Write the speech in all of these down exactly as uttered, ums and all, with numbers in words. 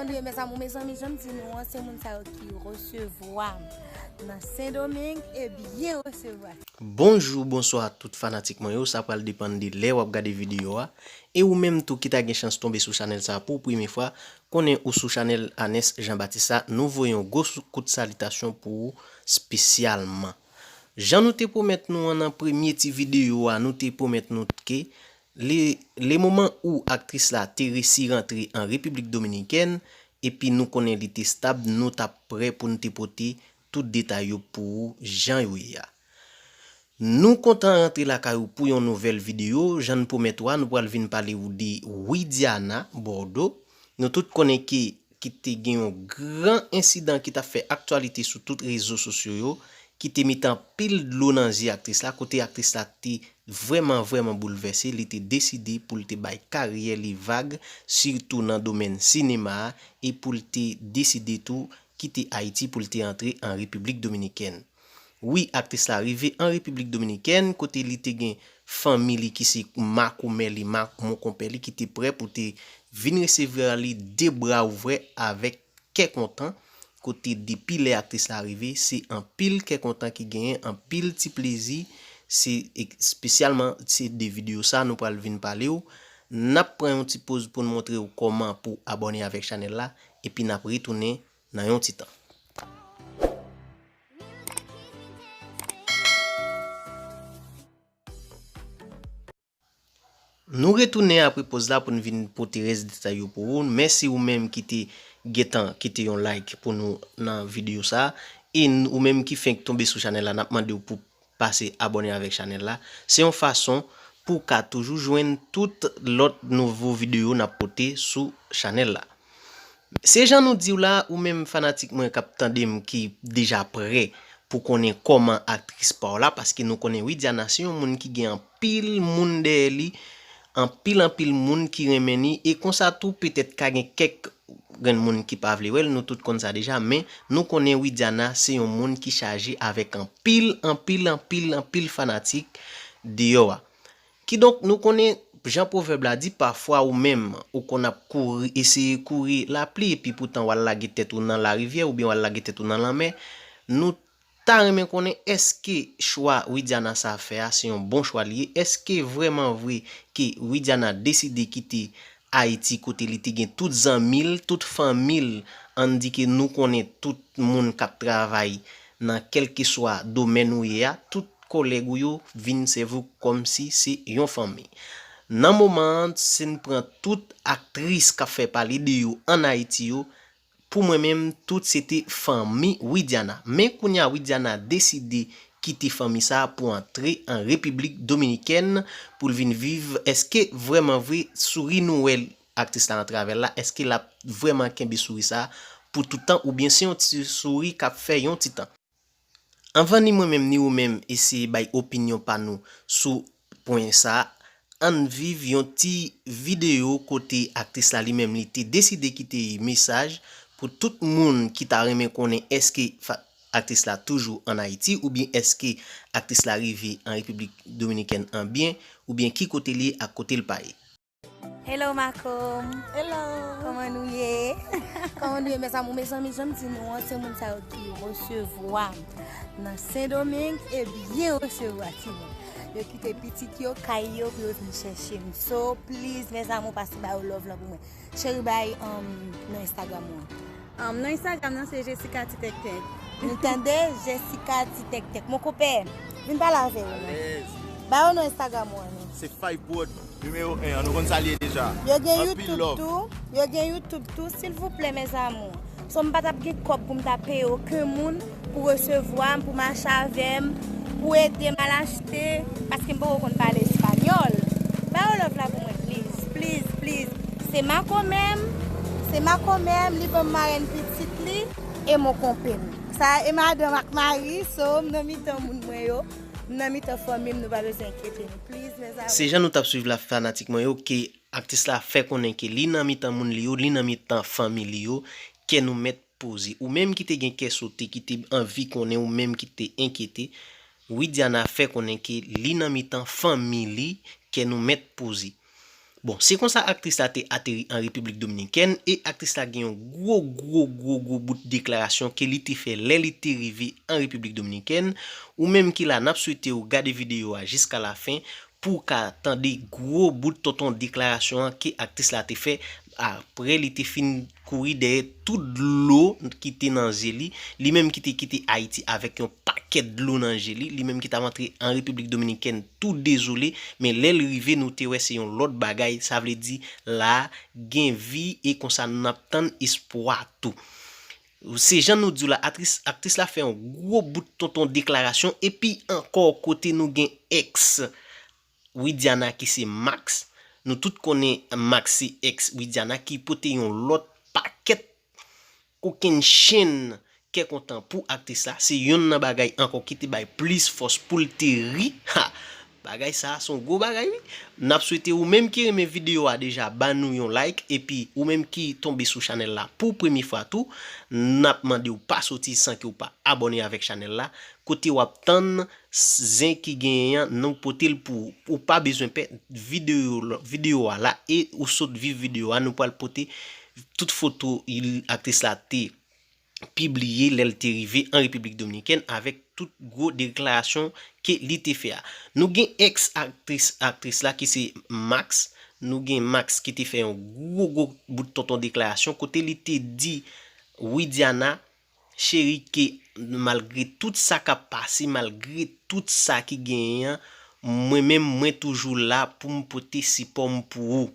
Kòman nou ye, mezanmi? Mezanmi, jan m di nou an, se moun sa yo ki resevwa m nan Sendomeng e byen resevwa. Bonjou, bonswa tout fanatik mwen yo, sa pral depann de lè w ap gade videyo a. E ou menm tou ki ta gen chans tonbe sou chanèl sa a pou premye fwa, konnen ou sou chanèl Anes Jean Baptiste la, nou voye yon gwo sou- kout salitasyon pou ou espesyalman. Jan nou te pwomèt nou an nan premye ti videyo a, nou te pwomèt nou ke le, le moman ou aktris la te resi rantre an Repiblik Dominikèn, epi nou konnen li te stab, nou t ap prè pou n te pote tout detay yo pou ou jan yo ye a. Nou kontan rantre lakay ou pou yon nouvèl videyo. Jan n pwomèt ou a, nou pral vin pale ou de Widiana Bordeaux. Nou tout konnen ke ki te gen yon gran ensidan ki t ap fè aktyalite sou tout rezo sosyo yo, ki te mete anpil dlo nan zye aktris la, kote aktris la te vrèman, vrèman boulvèse, li te deside pou l te bay karyè li vag, sitou nan domèn sinema a, e pou l te deside tou kite Ayiti pou l te antre an Repiblik Dominikèn. Wi, aktris la rive an Repiblik Dominikèn, kote li te gen fanmi li ki se makomè li, ma, monkonpè li, ki te prè pou te vin resevwa li de bra ouvè avèk kè kontan, kote depi lè aktris la rive, se anpil kè kontan ki genyen, anpil ti plezi, se espesyalman se de videyo sa nou pral vin pale w. N ap pran yon ti poz pou n montre w kòman pou abòne avèk chanèl la, epi n ap retounen nan yon ti tan. Nou retounen apre poz la pou n vin pote rès detay yo pou ou. Mèsi ou menm ki te gentan kite yon like pou nou nan videyo sa. E n- ou menm ki fenk tonbe sou chanèl la, n ap mande w pou pase abòne avèk chanèl la. Se yon fason pou w ka toujou jwenn tout lòt nouvo videyo n ap pote sou chanèl la. Se jan nou di w la, ou menm fanatik mwen k ap tande m ki deja prè pou konnen kòman aktris pa w la, paske nou konnen Widiana se yon moun ki gen anpil moun dèyè li, anpil anpil moun ki renmen li, e konsa tou petèt ka gen kèk grenn moun ki pa vle wè l, nou tout konn sa deja, men nou konnen Widiana se yon moun ki chaje avèk anpil, anpil, anpil, anpil fanatik deyò a. Kidonk, nou konnen, jan pwovèb la di, pafwa ou menm, ou konn ap kouri, eseye kouri lapli, epi poutan w al lage tèt ou nan larivyè, oubyen w al lage tèt ou nan lanmè. Nou ta renmen konnen, èske chwa Widiana sa fè a, se yon bon chwa li ye? Èske vrèman vre ke Widiana deside kite Ayiti, kote li te gen tout zanmi l, tout fanmi l, ann di ke nou konnen tout moun k ap travay nan kèlkeswa domèn ou ye a, tout kòlèg ou yo vin sèvi w kòmsi se yon fanmi. Nan moman an, si n pran tout aktris k ap fè pale de yo ann Ayiti yo, pou mwen menm, tout se te fanmi Widiana. Men kounye a, Widiana deside kite fanmi sa a pou antre an Repiblik Dominikèn pou l vin viv. Èske vrèman vre, souri nou wè aktris la antre avè l la, èske l ap vrèman kenbe souri sa a pou tout tan, oubyen se yon ti souri k ap fè yon ti tan? Anvan ni mwen menm ni ou menm eseye bay opinyon pa nou sou pwen sa a, ann viv yon ti videyo kote aktris la li menm li te deside kite mesaj pou tout moun ki ta renmen konnen èske fa- aktris la toujou ann Ayiti oubyen èske aktris la rive an Repiblik Dominikèn an byen oubyen ki kote li ye ak kote l pa ye. Hello Makom. Hello. Kòman nou ye? Kòman nou ye, mezanmi? Mezanmi, jan m di nou an, se moun sa yo ki resevwa m nan Sendomeng e byen resevwa timoun. Yo kite pitit yo, kay yo pou yo vin chèche m. So, please, mezanmi, pase ba yo love la pou mwen. Cheri, bay um, nan Instagram ou an. Um, nan Instagram nan se Jessica Ti Tèk Tèk. Nou tande Jessica Ti Tèk Tèk. Mon konpè, vin pale avè yo non. Ba yo nan Instagram ou an non. Se Five Broad, nimewo en an, nou konn sa l ye deja. Yo gen Anpil YouTube love. Tou. Yo gen YouTube tou, silvouplè, mezanmi. So, m pa t ap gen kòb pou m ta peye okenn moun pou resevwa m, pou mache avè m, pou ede m al achte, paske m poko konn pale espanyòl. Ba yo love la pou mwen, please, please, please. Se makomè m, se makomè m, li ban m marèn pitit li, e mon konpè m. Sa e madanm ak mari, so m nan mitan moun mwen yo, m nan mitan fanmi m, nou pa bezwen enkyete nou. Please, mezanmi. Se jan nou t ap swiv la, fanatik mwen yo, ke aktris la fè konnen ke li nan mitan moun li yo, li nan mitan fanmi li yo, kè nou mèt poze. Ou menm ki te gen kè sote, ki te anvi konnen, ou menm ki te enkyete, Widiana fè konnen ke li nan mitan fanmi li, kè nou mèt poze. Bon, se konsa aktris la te ateri an Repiblik Dominikèn, e aktris la gen yon gwo, gwo, gwo, gwo bout deklarasyon ke li te fè lè li te rive an Repiblik Dominikèn. Ou menm ki la, n ap swete w gade videyo a jiska lafen pou w ka tande gwo bout tonton deklarasyon an ke aktris la te fè apre li te fin kouri dèyè tout dlo ki te nan je li, li menm ki te kite Ayiti avèk yon pakèt dlo nan je li, li menm ki t ap antre an Repiblik Dominikèn tou dezole, men lè l rive, nou te wè se yon lòt bagay, sa vle di la gen vi e konsa n ap tann espwa tou. Se jan nou di w la, aktris, aktris la fè yon gwo bout tonton deklarasyon, epi ankò kote nou gen ex Widiana ki se Max. Nou tout konnen Max se ex Widiana ki pote yon lòt pakèt kokennchenn kè kontan pou aktris la. Se yonn nan bagay ankò ki te bay plis fòs pou l te ri. Ha! Bagay sa a se yon gwo bagay, wi. N ap swete ou menm ki renmen videyo a deja, ba nou yon like. Epi ou menm ki tonbe sou chanèl la pou premye fwa tou, n ap mande w pa soti san ke w pa abòne avèk chanèl la. Kote w ap tann zen ki genyen an, nou pote l pou ou. Ou pa bezwen pè videyo, videyo a la e ou sot viv videyo a. Nou pral pote tout foto aktris la te pibliye lè l te rive an Repiblik Dominikèn avèk tout gwo deklarasyon ke li te fè a. Nou gen ex aktris, aktris la ki se Max. Nou gen Max ki te fè yon gwo, gwo bout tonton deklarasyon kote li te di Widiana, cheri, ke malgre tout sa k ap pase, malgre tout sa ki genyen an, mwen menm, mwen toujou la pou m pote sipò m pou ou.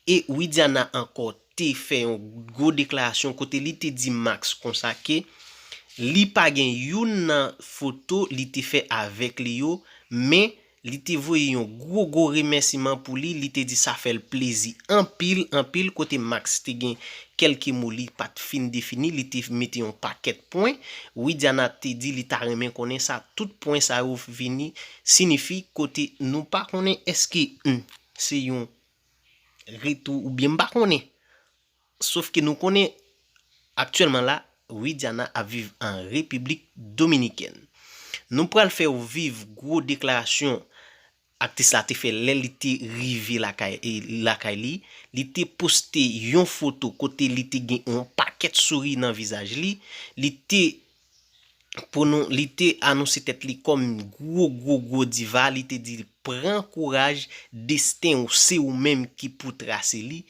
E Widiana ankò te fè yon gwo deklarasyon kote li te di Max konsa ke li pa gen youn nan foto li te fè avèk li yo, men li te voye yon gwo, gwo remèsiman pou li, li te di sa fè l plezi anpil, anpil, kote Max te gen kèlke mo li pa t fin defini, li te mete yon pakèt pwen. Widiana te di li ta renmen konnen sa, tout pwen sa yo vini siyifi kote nou pa konnen èske, hmm, se yon retou oubyen m pa konnen. Sof ke nou konnen aktyèlman la, Widiana ap viv an Repiblik Dominikèn. Nou pral fè w viv gwo deklarasyon aktris la te fè lè li te rive lakay, e, lakay li. Li te poste yon foto kote li te gen yon pakèt souri nan vizaj li. Li te pou nou, li te anonse tèt li kòm gwo, gwo, gwo diva. Li te di, pran kouraj, desten w, se ou menm ki pou trase li.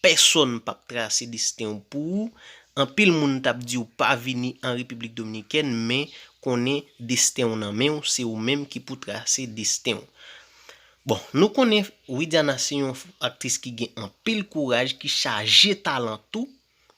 Pèsonn p ap trase desten w pou ou. Anpil moun t ap di w pa vini an Repiblik Dominikèn, men konnen desten w nan men w, se ou menm ki pou trase desten w. Bon, nou konnen Widiana se yon aktris ki gen anpil kouraj, ki chaje talan tou,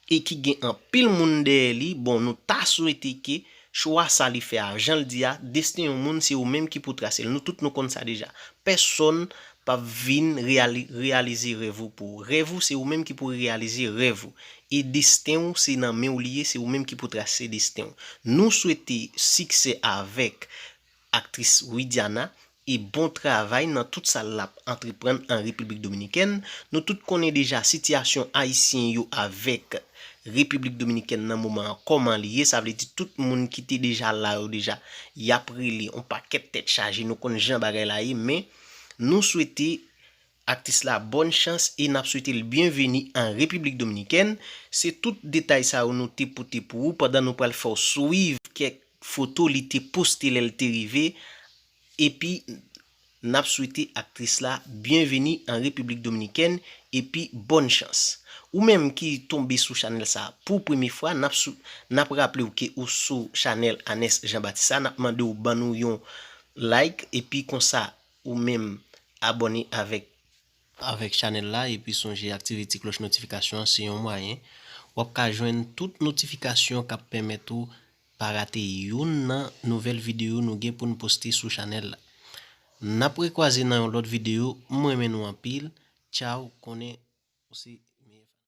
e ki gen anpil moun dèyè li. Bon, nou ta swete ke chwa sa li fè a, jan l di a, desten yon moun, se ou menm ki pou trase l. Nou tout nou konn sa deja. Pèsonn p ap vin reyali-, reyalize rèv ou pou ou. Rèv ou, se ou menm ki pou reyalize rèv ou. E desten w, se nan men w li ye, se ou menm ki pou trase desten w. Nou swete siksè avèk aktris Widiana e bon travay nan tout sa l ap antreprann an Repiblik Dominikèn. Nou tout konnen deja sitiyasyon ayisyen yo avèk Repiblik Dominikèn nan moman an, kòman li ye. Sa vle di tout moun ki te deja la yo deja, y ap rele yon pakèt tèt chaje. Nou konn jan bagay la ye, men nou swete aktris la bòn chans e n ap swete l byenveni an Repiblik Dominikèn. Se tout detay sa yo nou te pote pou ou pandan nou pral fè w swiv kèk foto li te poste lè l te rive. Epi, n ap swete aktris la byenveni an Repiblik Dominikèn, epi bòn chans. Ou menm ki tonbe sou chanèl sa pou premye fwa, n ap sou-, n ap raple w ke ou sou chanèl Anes Jean Baptiste la, n ap mande w ban nou yon like, epi konsa ou menm abòne avèk, avèk chanèl la, epi sonje aktive ti klòch notifikasyon an, se yon mwayen w ap ka jwenn tout notifikasyon k ap pèmèt ou pa rate youn nan nouvèl videyo nou gen pou n poste sou chanèl la. N ap rekwaze nan yon lòt videyo, m renmen nou anpil, tchaw, konnen ou se